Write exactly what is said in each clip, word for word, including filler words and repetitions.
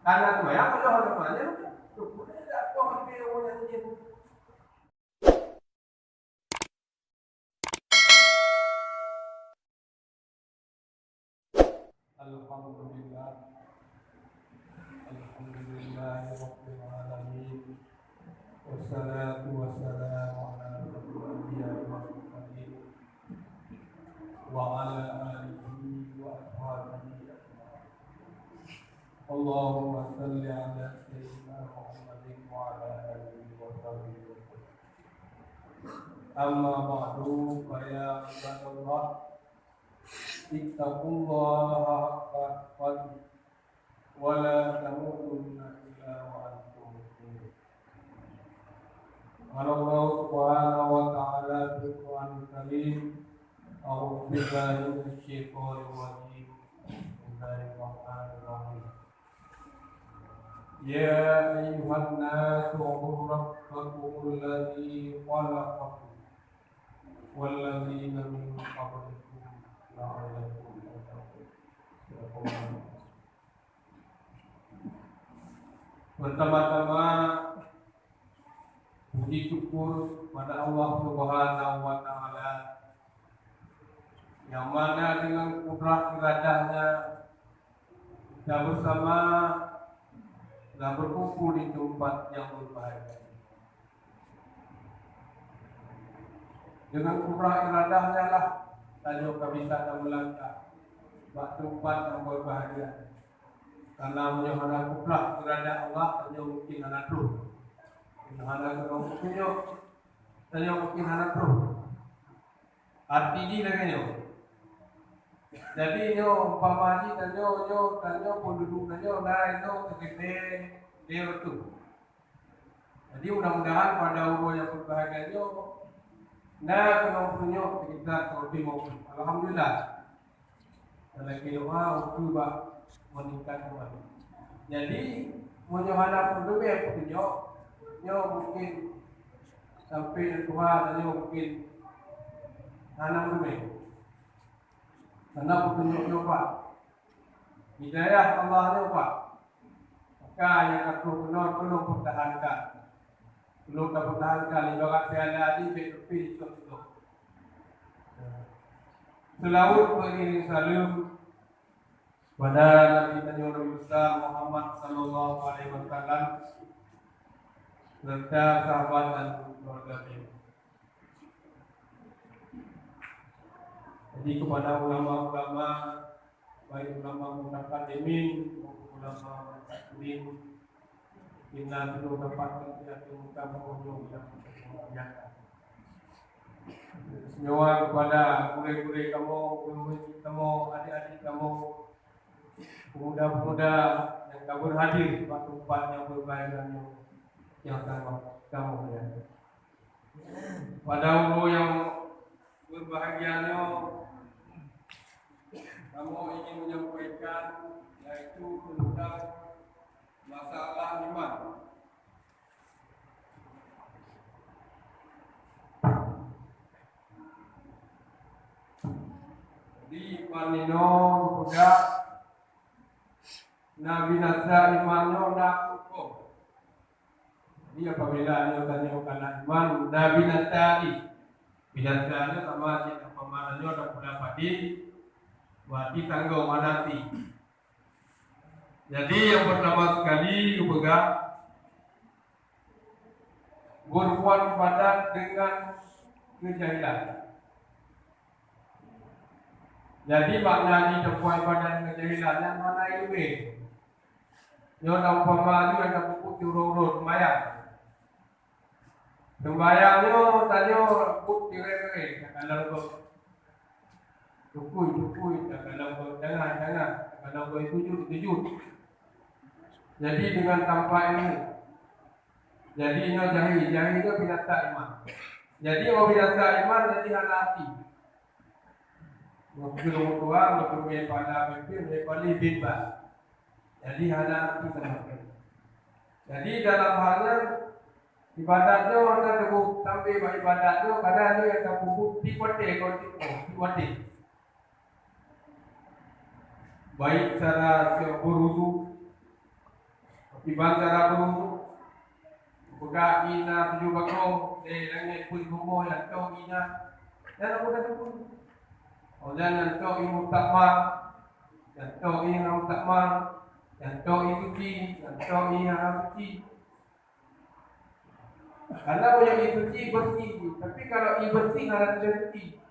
Karena tu ya, kalau ada mana, tu pun ada apa hampir orang yang Alhamdulillah. Alhamdulillahirabbil alamin. Wassalatu wassalamu ala asyrafil anbiya'i wal mursalin wa ala alihi wa ashabihi ajma'in. Allahumma shalli ala sayyidina Muhammadin wa ala alihi wa sahbihi wa sallam. Amma ba'du, fa ya ibadallah, ittaqullaha haqqa tuqatih wa la tamutunna illa wa antum muslimun. Qala Allah subhanahu wa ta'ala fil Qur'anil Karim, a'udzu billahi minasy syaithanir rajim. Bismillahirrahmanirrahim. Ya ayyuhan nasu u'budu rabbakumul ladzi khalaqakum wal ladzina min qablikum la'allakum tattaqun. Pertama-tama, puji syukur pada Allah Subhanahu wa Ta'ala, yang mana dengan kudrat iradahnya kita bersama telah berkumpul di tempat yang berbahagia. Dengan kudrat iradahnya lah tanyoe ka bisa tameulangkah bak tempat nyang berbahagia. Karena meunyoe hana kudrat iradah Allah, tanyoe mungkin hana troh. Meunyoe hana keunong peutunyok, tanyoe mungkin hana troh. Arti jih lagèe nyoe. Jadi nyoe umpama jih tanyoe, nyoe tanyoe peududuek tanyoe na inoe teukeudeh lé reutôh. Jadi mudah-mudahan pada uroe nyang berbahagia nyoe na keunong peutunyok sekitar seratus lima puluh. Alhamdulillah. Dan lagi doa untuk bak meningkat kembali. Jadi meunyoe hana peududuek peutunyok, nyoe mungkin sampai tuha tanyoe mungkin hana peududuek. Karena peutunyok nyoe, Pak, hidayah Allah nyoe, Pak. Maka nyang ka troh keunoe tolong pertahankan. Tolong tapertahankan ibarat piala di bek tepi di situ. Seulaweuet beriring saleuem pada Nabi tanyoe Nabi besar Muhammad sallallahu alaihi wasallam serta sahabat dan keluarga beliau. Jadi kepada ulama-ulama, baik ulama mutaqaddimin maupun ulama mutaqaddimin, bila belum dapat kita temukan pengunjung yang bersemangat. Istimewa kepada gurèe-gurèe kamoe, gurèe-gurèe kamoe, adik-adik kamoe, pemuda-pemuda yang ka berhadir bak tempat yang berbahagia nyoe, yang ka kamoe muliakan. Pada uroe nyang berbahagia nyoe, kamoe ingin menyampaikan, yaitu tentang masalah iman. Di iman nyoe geupeugah na binasa iman nyoe na huköm. Jadi apabila nyoe tanyoe kana iman, na binasa jih. Binasa nyoe sama cit umpama nyoe na pula padé, berarti tanggong hana até. Jadi yang pertama sekali geupeugah berbuat ibadat dengan kejahilan. Jadi makna jih tabuet ibadat dengan jahilan nyan hana ileumèe. Nyoe na umpama nyoe na peubuet uroe-uroe seumayang. Seumayang nyoe tanyoe buet tirèe-tirèe, takalon gob tukui-tukui, takalon gob jangai-jangai, takalon gob sujut-sujut. Jadi dengan tanpa ilmu. Jadi nyoe jahil, jahil nyoe binasa iman. Jadi nyoe binasa iman jadi hana até. Mungkin ureueng tuha, mungkin pada mungkin pada bebas. Jadi hana até sama sekali. Jadi dalam hal nyan ibadat nyoe hana teubuk sampai bak ibadat nyoe karena nyoe nyang tapeubuet tiep watèe kon tiep, tiep watèe. Baik cara siok beuruduk, kiban cara beuruduk, peugah ié na tujoh bagoe, lé langét peuet bumoe nyang tôh ié na, nyan mudah teupeu. Óh lheueh nyan tôh ié meutamah, nyan tôh ié hana meutamah, nyan tôh ié suci, nyan tôh ié hana suci. Karena meunyoe ié suci bersih, tapi kalau ié bersih hana suci.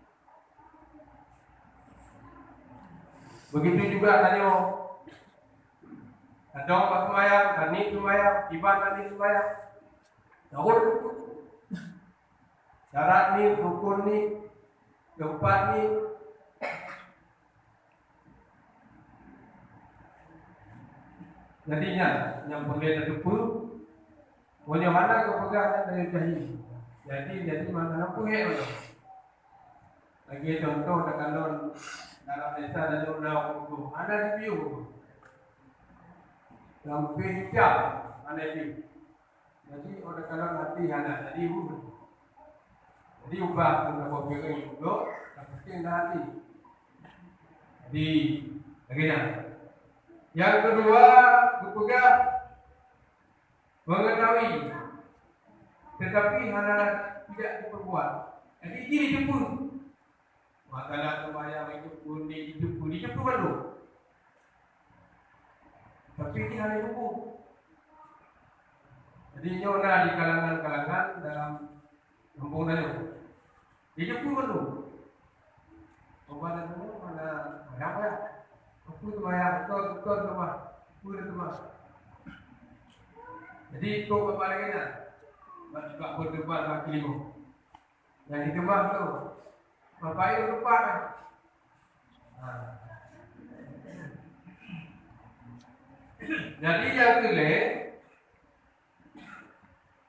Begitu juga tanyoe. Kadang bak seumayang, taniet seumayang, kiban taniet seumayang. Daun. Syarat niet, rukun niet, teumpat niet. Jadi nyan, nyang peureulée tateupeue, meunyoe hana geupeugah nyan tanyoe jahil. Jadi, jadi maka na peuhék mantong. Lagée contoh takalon dalam desa tanyoe na ureuëng tuha, hana jipiôh. Sampai jam hana jipiôh. Jadi, óh takalon hati hana jadi ureuëng. Jadi, ubah tu saboh piring duduk, tapi na hati. Jadi, lagée nyan. Yang kedua, geupeugah mengetahui, tetapi hana tidak diperbuat. Jadi, jih jiteupeue. Masalah seumayang jiteupeue, ni jiteupeue, jiteupeue bandum. Tapi jih hana jiteupeue. Jadi, nyoe na di kalangan-kalangan dalam gampông tanyoe. Jiteupeue bandum. Pembantu mana, mana ya? Aku seumayang, betul, betul teuma. Betul teuma. Jadi, ikut apa lagi nak? Bak, bak berdebat bak kilimo. Nyang dikeumah tu, bapak ayah lupa dah. Ha. Jadi, nyang keulhèe,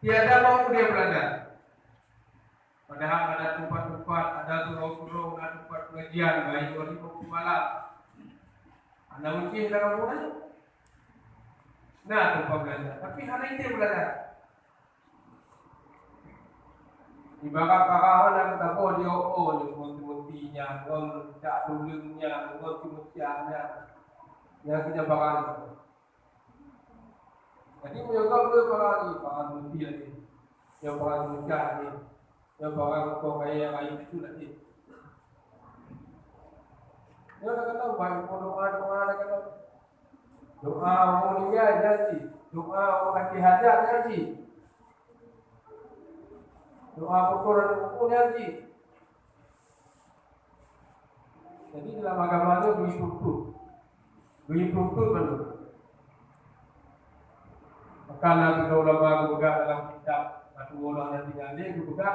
tiada mau dia belajar. Padahal ada tempat-tempat, ada surau-surau, ada tempat pengajian, baik hari maupun malam. Anak ucih dalam rumah, na tempat belajar, tapi hana inti belajar. Ibarat para nyang teutabôh di ô-ô nyoe, ngon seumeutinya, ngon cak tuleueng nya, ngon seumeutiah nya, nyang keunyan barang nyoe. Jadi, meunyoe gob le barang nyoe, barang seumeutiah nyoe, nyoe barang seumeutiah nyoe, nyoe barang rukoh kayèe rayeuk itu lagèe. Nyoe ka keunong, baik pun doa-doa ka keunong. Doa ureueng meuninggai nyan cit, doa ureueng sakét hajat nyan cit, doa peukoran buku nyan cit. Jadi, dalam agama nyoe beuipeue-peue, beuipeue-peue bandum. Maka na sidroe ulama geupeugah dalam kitab, na dua ulah nyang tinggai lé geupeugah,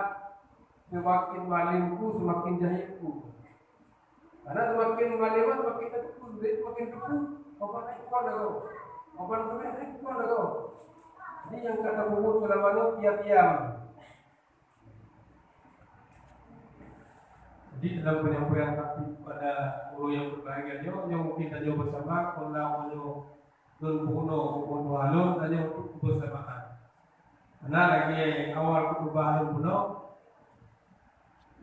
seumaken malém ku, seumaken jahé ku. Karena seumaken malém, seumaken tateupeue, jadi seumaken tateupeue, obat ikon lagoe. Obat keumeh ikon lagoe. Jadi nyang ka tapubuet seulama nyoe tiam-tiam. Jadi dalam penyampaian taktik pada ureueng nyang berbahagia nyoe, nyoe mungkin tanyoe bersama, kon na nyoe lôn peurunoe, kon dua lôn tanyoe untuk kebersamaan. Karena lagi awal khutbah lôn bunoe,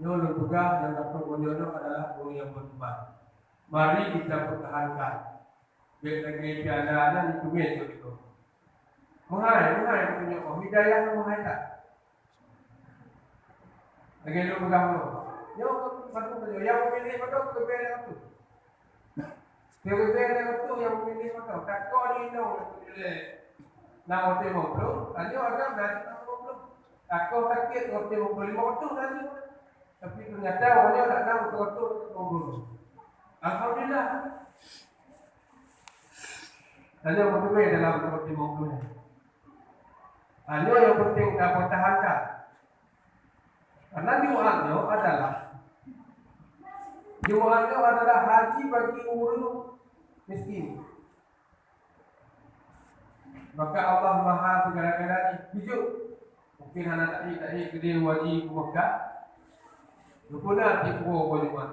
nyoe lôn peugah nyang ka trok meunyoe nyoe adalah ureueng nyang beriman. Mari kita pertahankan. Bèk lagèe piala nyan ditumis begitu. Meuhai, meuhai, meunyoe hidayah meuhai that. Lagèe lôn peugah nyoe. Nyoe mantong nyoe, nyang meumilih mantong keuleubèh lé waktu. Keuleubèh lé waktu nyang meumilih mantong. Takot di inong lé na watèe lima ploh, tanyoe agam na lima ploh. Takot sakét watèe lima ploh, lima ploh tanyoe. Tapi ternyata awaknyan dak na beutôi-beutôi lima ploh. Alhamdulillah. Tanyoe meuteumé dalam lima ploh nyan. Tanyoe nyang penting tapeutahankan. Karena Jumat nyoe adalah, Jumat nyoe adalah haji bagi ureueng miskin. Maka Allah Maha Segala-galanya. Jujur, mungkin hana tahi-tahi keudeh haji ke Mekah. Geupeuna tiep uroe Jumat.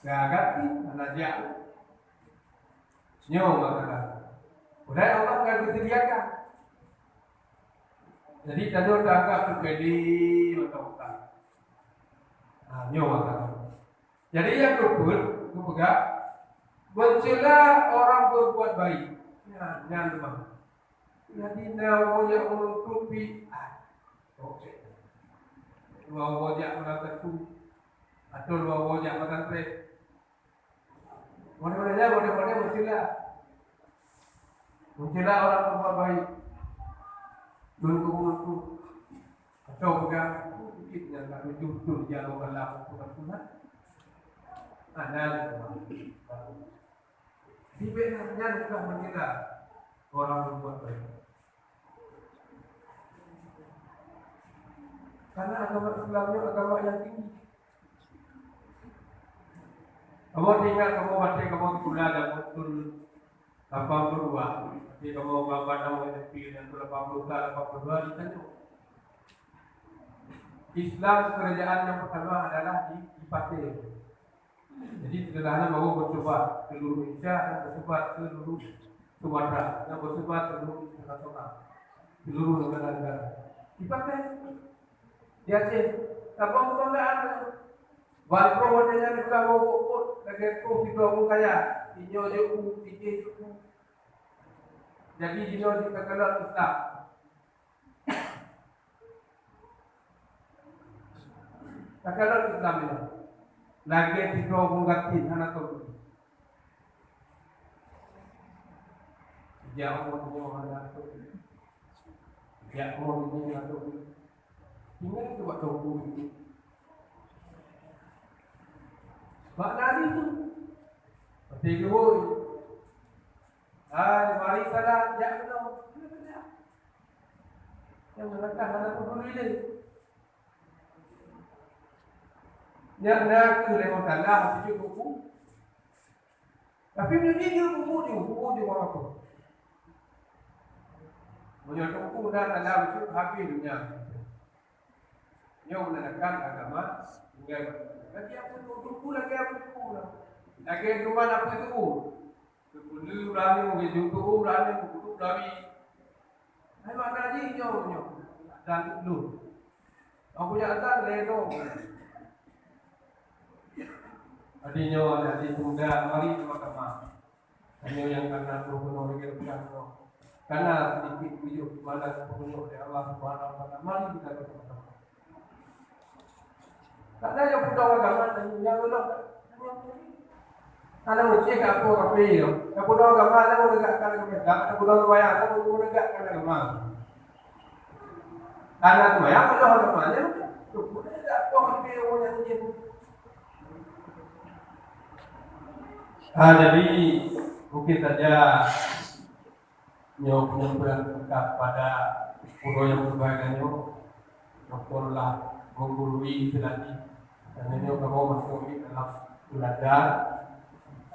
Ka gaki hana jak. Nyoe maka udah Allah ka geusediakan. Jadi tanyoe taanggap tu pede mata utak. Ha, nyoe maka. Jadi nyang keupeuet geupeugah, meucela orang berbuat baik. Nyan, nyan leumah. Jadi na woe jak meunutut pih, ah, oke. Dua woe jak meunan teupeu, atau dua woe jak meunan trek. Model-model nyan, model-model meucela. Meucela orang berbuat baik. Meunutut-nutut. Atau peugah, "Mungkin nyang ka tujoh thon jak lom dalam Tuhan." Ada lagi orang. Sibék nyan bukan meucela orang berbuat baik. Karena agama Islam ni agama yang tinggi. Kamoe teuingat kamoe watèe kamoe sikula dan beutôi lapan puluh dua, tapi kamoe babah nama S P dan tu lapan puluh dua, lapan puluh dua di Tanjung. Islam kerajaan yang pertama adalah di, di Pasir. Jadi, setelah itu baru bersebar ke seluruh Indonesia dan bersebar ke seluruh Sumatera dan bersebar ke seluruh Nusantara, seluruh negara-negara. Di Pasir. Di Aceh, tanpa kebanggaan. Walaupun watèe nyan bukan bubuk-bubuk, lagèe tu sidroe ureueng kaya, inyoe jeuet u, ijih jeuet u. Jadi, jinoe jeuet takalon Islam. Takalon Islam nyoe. Lagèe sidroe ureueng gasien hana teuh. Jak ureueng nyoe hana teuh. Jak ureueng nyoe hana teuh. Tinggai keu bak toko. Bak nari tu. Pasti geuhôi. Hai, mari salat, jak keunoe. Nyang meunangkah hana peuduli lé. Nyan na keuh lé meusalah sijeuet buku. Tapi meunyoe jijeuet buku ju, buku ju bak apa? Meunyoe teungku na salah sijeuet habéh donya. Nyoe meunandakan agama tinggai bak teungku. Lagèe apa teungku, lagèe apa teungku lah. Lagèe teungku apa teungku? Geupeuleueh ureueng nyoe, geujok ureueng nyoe, geupeuleueh ulawi. Hai makna jih nyoe, nyoe. Dan lôn. Aku jak dan lé tu. Jadi nyoe, jadi tunda mari sama-sama. Hanya yang karena gubernur yang bukan tu. Karena sedikit bujur malas petunjuk dari Allah Subhanahu wa Taala. Mari kita bersama-sama. Karena yang peudong agama tadi, yang ulôn, hana meucéh ka apoe kaphé nyoe. Yang peudong agama hana meunegakkan agama Islam, yang peudong seumayang hana meunegakkan agama. Hana seumayang, peudong agama nyan, tu pun ada apoe kaphé ureueng nyang jih. Ah, jadi, mungkin saja nyoe penyampaian singkat pada uroe nyang berbahagia nyoe. Doktor lah menggurui selagi. Dan nyoe kamoe masuk di dalam belajar.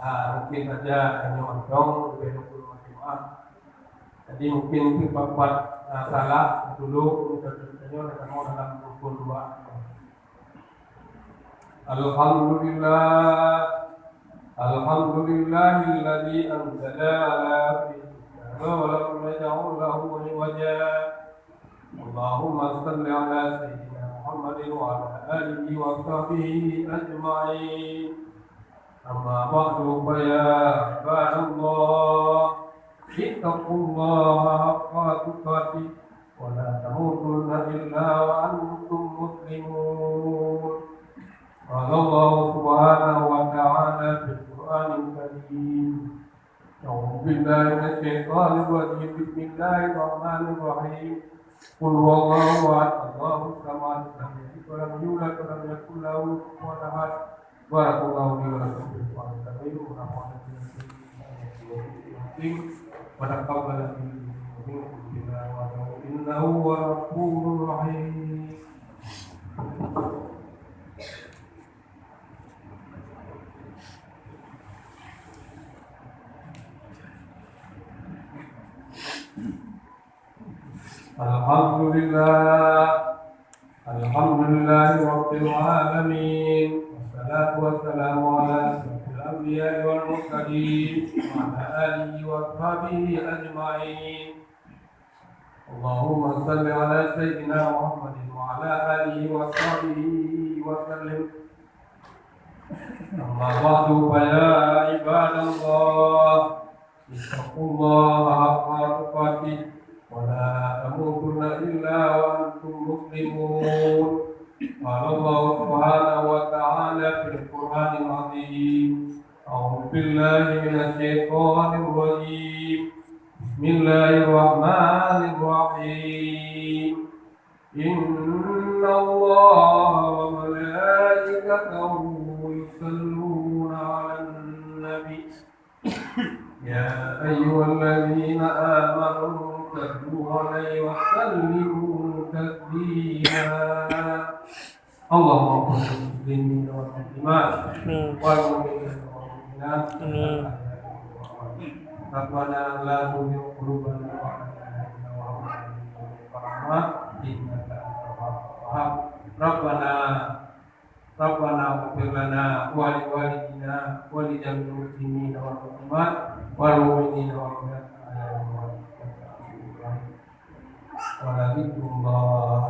Ah, mungkin saja nyoe mantong, lebih dua puluh lima jemaah. Jadi mungkin itu papat, ah, salah dulu, untuk nyoe kamoe dalam rukun dua. Alhamdulillah. Alhamdulillahilladzi anzala ala abdihi kitaba wa lam yaj'al lahu iwaja. Allahumma salli ala sayyidina Muhammadin wa ala alihi wa sahbihi ajma'in. Amma ba'du, fa ya ibadallah, ittaqullaha haqqa tuqatih wa la tamutunna illa wa antum muslimun. Qala Allahu subhanahu wa ta'ala fil Qur'anil Karim. A'udzu billahi minasy syaithanir rajim. Bismillahirrahmanirrahim. Qul huwallahu ahad, Allahus samad, lam yalid wa lam yulad wa lam yakul lahu kufuwan ahad. Barakallahu li wa lakum fil Qur'anil Karim wa nafa'ani bihi wa iyyakum bima fihi minal ayatil wa dhikril hakim. Wa taqabbal minna wa minkum innahu huwal ghafurur rahim. Alhamdulillah. Alhamdulillahirabbil alamin. Wassalatu wassalamu ala asyrafil anbiya'i wal mursalin wa ala alihi wa ashabihi ajma'in. Allahumma salli ala sayyidina Muhammadin wa ala alihi wa sahbihi wa sallim. أما بعد، فيا عباد الله، اتقوا الله حق تقاته ولا تموتن إلا وأنتم مسلمون. قال الله سبحانه وتعالى في القرآن العظيم: أعوذ بالله من الشيطان الرجيم. بسم الله الرحمن الرحيم. إن الله وملائكته يصلون على النبي. يا أيها الذين آمنوا صلوا عليه وسلموا تسليما. اللهم اغفر للمسلمين والمسلمات. آمين. والمؤمنين والمؤمنات. آمين. ربنا لا تزغ قلوبنا بعد إذ هديتنا وهب لنا من لدنك رحمة إنك أنت الوهاب. ربنا، ربنا اغفر لنا ولوالدينا ولجميع المسلمين والمسلمات والمؤمنين والمؤمنات الأحياء منهم والأموات إنك أنت السميع العليم. ولذكر الله